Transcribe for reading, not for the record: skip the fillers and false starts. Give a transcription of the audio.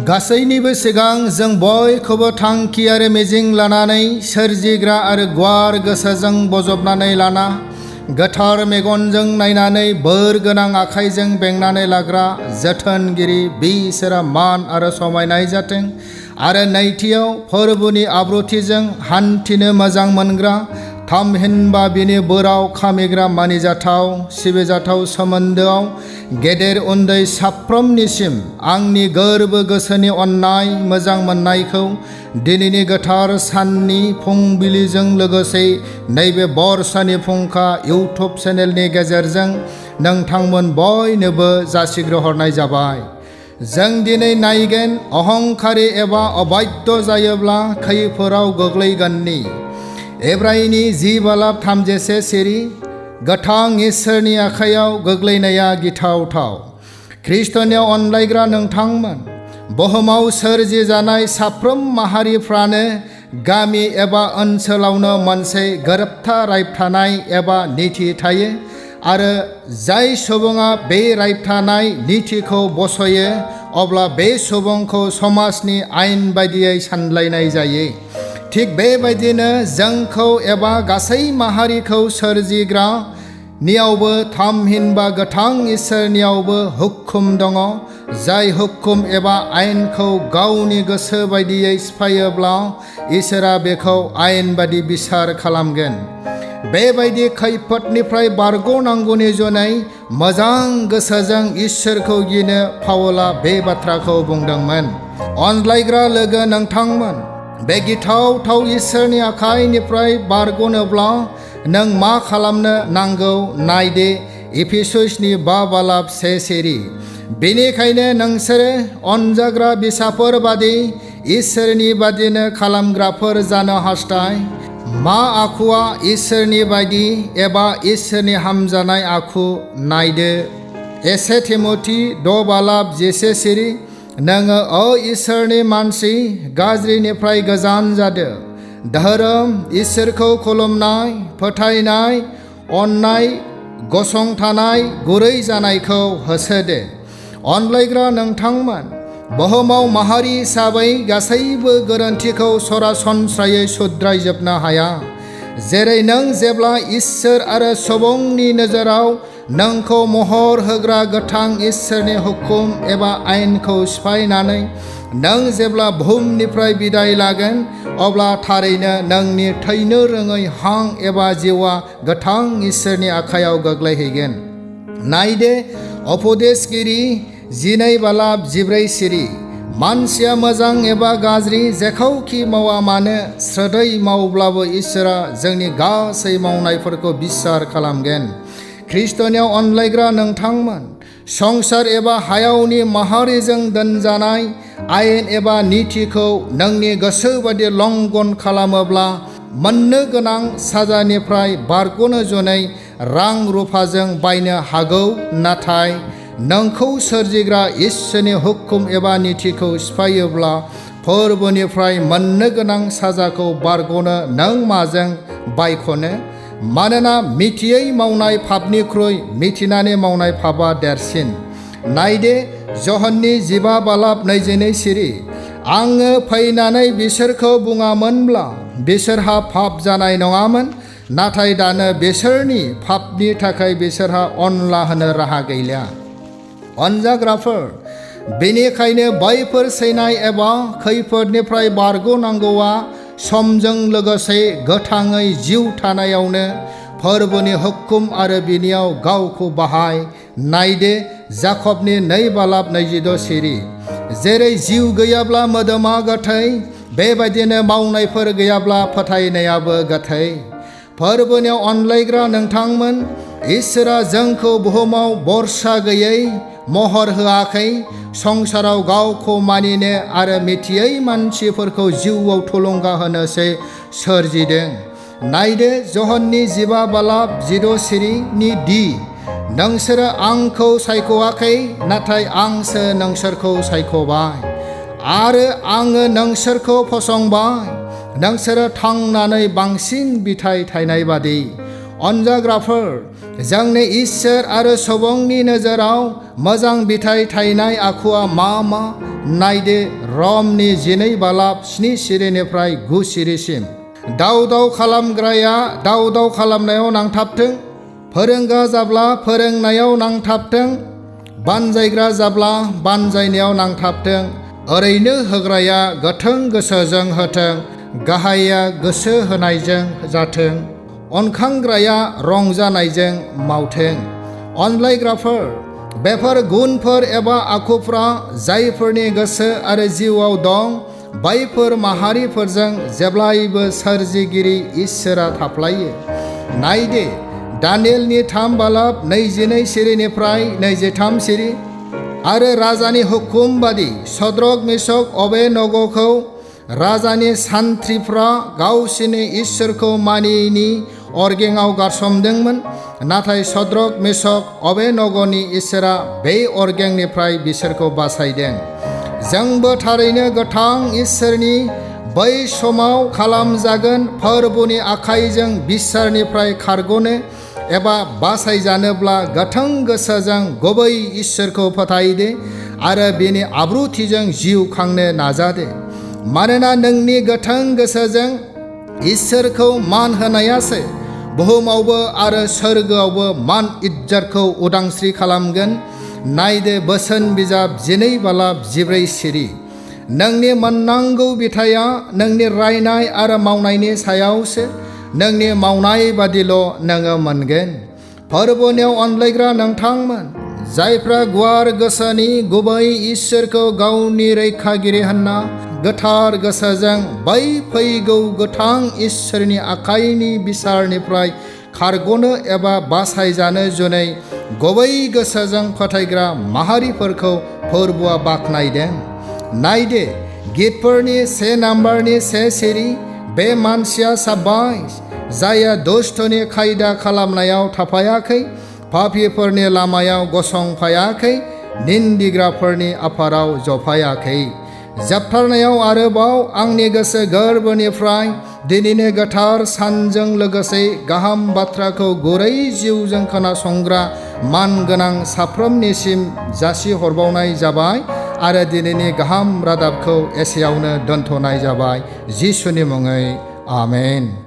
गासैनिबो सिगां जों बयखौबो थांखि आरो मिजिं लानानै सोरजिग्रा आरो गुवार गोसोजों बजबनानै लाना गोथार मेगनजों नायनानै बोर गोनां आखाइजों बेंनानै लाग्रा जोथोनगिरि बिसोरा मान आरो समायनाय जाथों। आरो नैथियाव फोरबोनि आब्रुथिजों हान्थिनो मोजां मोनग्रा थामहिनबा बिनि बोराव खामिग्रा मानिजाथाव सिबिजाथाव सोमोन्दोआव गेदेर उन्दै साफ्रोमनिसिम आंनि गोरबो गोसोनि अननाय मोजां मोननायखौ दिनैनि गोथार साननि फुंबिलिजों लोगोसे नैबे बरसानि फुंखा इउटुब चेनेलनि गेजेरजों नोंथांमोन बयनोबो जासिग्रोहरनाय जाबाय। जों दिनै नायगोन अहंखारि एबा अबाध्य जायोब्ला खैफोराव गोग्लैगोननि एब्रायनि 10:33 सिरि गोथां इसोरनि आखायाव गोग्लैनाया गिथावथाव। ख्रिस्टनियाव अनलायग्रा नोंथांमोन, बुहुमाव सोरजि जानाय साफ्रोम माहारिफ्रानो गामि एबा ओनसोलावनो मोनसे गोरोबथा रायथानाय एबा नीति थायो आरो जाय सुबुङा बे रायथानाय नीतिखौ बसयो अब्ला बे सुबुंखौ समाजनि आयेन बायदियै सानलायनाय जायो। थिग बेबायदिनो जोंखौ एबा गासै माहारिखौ सोरजिग्रा नियावबो थामहिनबा गोथां इसोरनियावबो हुक्म दङ, जाय हुक्म एबा आयेनखौ गावनि गोसो बायदियै सिफायोब्ला इसोरा बेखौ आयेन बादि बिसार खालामगोन। बेबायदि खैफोदनिफ्राय बारग'नांगौनि जुनै मोजां गोसोजों इसोरखौ गिनो पाउला बे बाथ्राखौ बुंदोंमोन। अनलायग्रा लोगो नोंथांमोन, बे गिथावथाव इसोरनि आखाइनिफ्राय बारग'नोब्ला नों मा खालामनो नांगौ नायदे एफिसुसनि 5:1 सिरि। बेनिखायनो नोंसोरो अनजाग्रा बिसाफोर बादि इसोरनि बादिनो खालामग्राफोर जानो हास्थाय। मा आखुआ इसोरनि बायदि एबा इसोरनि हामजानाय आखु नायदो। एसे थिमथि 2:10 सिरि। नोङो इसोरनि मानसि गाज्रिनिफ्राय गोजान जादो। धोरोम, इसोरखौ खुलुमनाय, फोथायनाय, अननाय, गसंथानाय, गुरै जानायखौ होसोदो। अनलायग्रा नोंथांमोन, बुहुमाव माहारि हिसाबै गासैबो गोरोन्थिखौ सरासनस्रायै सुद्रायजोबनो हाया। जेरै नों जेब्ला इसोर आरो सुबुंनि नोजोराव नोंखौ महर होग्रा गोथां इसोरनि हुकुम एबा आयेनखौ सिफायनानै नों जेब्ला बुहुमनिफ्राय बिदाय लागोन अब्ला थारैनो नोंनि थैनो रोङै हां एबा जिउआ गोथां इसोरनि आखायाव गोग्लैहैगोन। नायदे उपदेशगिरि 12:14 सिरि। मानसिया मोजां एबा गाज्रि जेखौखि मावा मानो स्रोदै मावब्लाबो इसोरा जोंनि गासै मावनायफोरखौ बिसार खालामगोन। ख्रिस्टनियाव अनलायग्रा नोंथांमोन, संसार एबा हायावनि माहारिजों दोनजानाय आयेन एबा नीतिखौ नोंनि गोसो बादि लंघन खालामोब्ला मोननो गोनां साजानिफ्राय बारग'नो जुनै रां रुफाजों बायनो हागौ, नाथाय नोंखौ सोरजिग्रा इसोरनि हुकुम एबा नीतिखौ सिफायोब्ला फोरबोनिफ्राय मोननो गोनां साजाखौ बारग'नो नों माजों बायख'नो? मानोना मिथियै मावनाय पापनिख्रुइ मिथिनानै मावनाय पापा देरसिन। नायदे जहन्नि 15:22 सिरि। आङो फैनानै बिसोरखौ बुङामोनब्ला बिसोरहा पाप जानाय नङामोन, नाथाय दानो बिसोरनि पापनि थाखाय बिसोरहा अनला होनो राहा गैलिया। अनजाग्राफोर, बेनिखायनो बैफोर सैनाय एबा खैफोदनिफ्राय बारग'नांगौआ समजों लोगोसे गोथाङै जिउ थानायावनो फोरबोनि हुकुम आरो बिनियाव गावखौ बाहाय। नायदे जाकबनि 2:22 सिरि। जेरै जिउ गैयाब्ला मोदोमा गोथै, बेबायदिनो मावनायफोर गैयाब्ला फोथायनायाबो गोथै। फोरबोनियाव अनलायग्रा नोंथांमोन, इसोरा जोंखौ बुहुमाव बरसा गैयै महर होआखै, संसाराव गावखौ मानिनो आरो मिथियै मानसिफोरखौ जिउआव थुलुंगा होनोसो सोरजिदों। नायदो जहन्नि 15:10 सिरिनि दि। नोंसोरो आंखौ सायख'वाखै, नाथाय आंसो नोंसोरखौ सायख'बाय आरो आङो नोंसोरखौ फसंबाय, नोंसोरो थांनानै बांसिन बिथाइ थायनाय बादि। अनजाग्राफोर, जोंनि इसोर आरो सुबुंनि नोजोराव मोजां बिथाइ थायनाय आखुआ मा मा नायदो रमनि 12 बालाब 7 सिरिनिफ्राय 9 सिरिसिम। दाव दाव खालामग्राया दाव दाव खालामनायाव नांथाबथों, फोरोंगा जाब्ला फोरोंनायाव नांथाबथों, बानजायग्रा जाब्ला बानजायनायाव नांथाबथों, ओरैनो होग्राया गोथों गोसोजों होथों, गाहाया गोसो होनायजों जाथों, अनखांग्राया रंजानायजों मावथों। अनलायग्राफोर, बेफोर गुनफोर एबा आखुफ्रा जायफोरनि गोसो आरो जिउआव दं, बैफोर माहारिफोरजों जेब्लायबो सोरजिगिरि इसोरा थाफ्लायो। नायदो दानियेलनि 3 बालाब 22 सिरिनिफ्राय 23 सिरि। आरो राजानि हुकुम बादि सद्रक मेशक अबेदनग'खौ राजानि सान्थ्रिफ्रा गावसिनि इसोरखौ मानियैनि अरगेङाव गारसोमदोंमोन, नाथाय सद्रक मेशक अबेदनग'नि इसोरा बे अरगेंनिफ्राय बिसोरखौ बासायदों। जोंबो थारैनो गोथां इसोरनि बै समाव खालामजागोन फोरबोनि आखाइजों बिसारनिफ्राय खारग'नो एबा बासायजानोब्ला गोथों गोसोजों गुबै इसोरखौ फोथायदो आरो बेनि आब्रुथिजों जिउ खांनो नाजादो। मानोना नोंनि गोथों गोसोजों इसोरखौ मान होनायासो बुहुमावबो आरो सोरगोआवबो मान इज्जतखौ उदांस्रि खालामगोन। नायदो बोसोन बिजाब 12 बालाब 14 सिरि। नोंनि मोननांगौ बिथाया नोंनि रायनाय आरो मावनायनि सायावसो, नोंनि मावनाय बादिल' नोङो मोनगोन। फोरबोनियाव अनलायग्रा नोंथांमोन, जायफ्रा गुवार गोसोनि गुबै इसोरखौ गावनि रैखागिरि होनना गोथार गोसोजों बै फैगौ गोथां इसोरनि आखाइनि बिसारनिफ्राय खारग'नो एबा बासायजानो जुनै गुबै गोसोजों फोथायग्रा माहारिफोरखौ फोरबोआ बाख्नायदों। नायदो गितफोरनि 1 नाम्बारनि 1 सिरि। बे मानसिया साबायस, जायहा दुष्टनि खायदा खालामनायाव थाफायाखै, पापीफोरनि लामायाव गसंफायाखै, निन्दिग्राफोरनि आफादाव जफायाखै। जोबथारनायाव आरोबाव आंनि गोसो गोरबोनिफ्राय दिनैनि गोथार सानजों लोगोसे गाहाम बाथ्राखौ गुरै जिउजों खोनासंग्रा मानगोनां साफ्रोमनिसिम जासिहरबावनाय जाबाय आरो दिनैनि गाहाम रादाबखौ एसेयावनो दोनथ'नाय जाबाय। जिसुनि मुङै आमेन।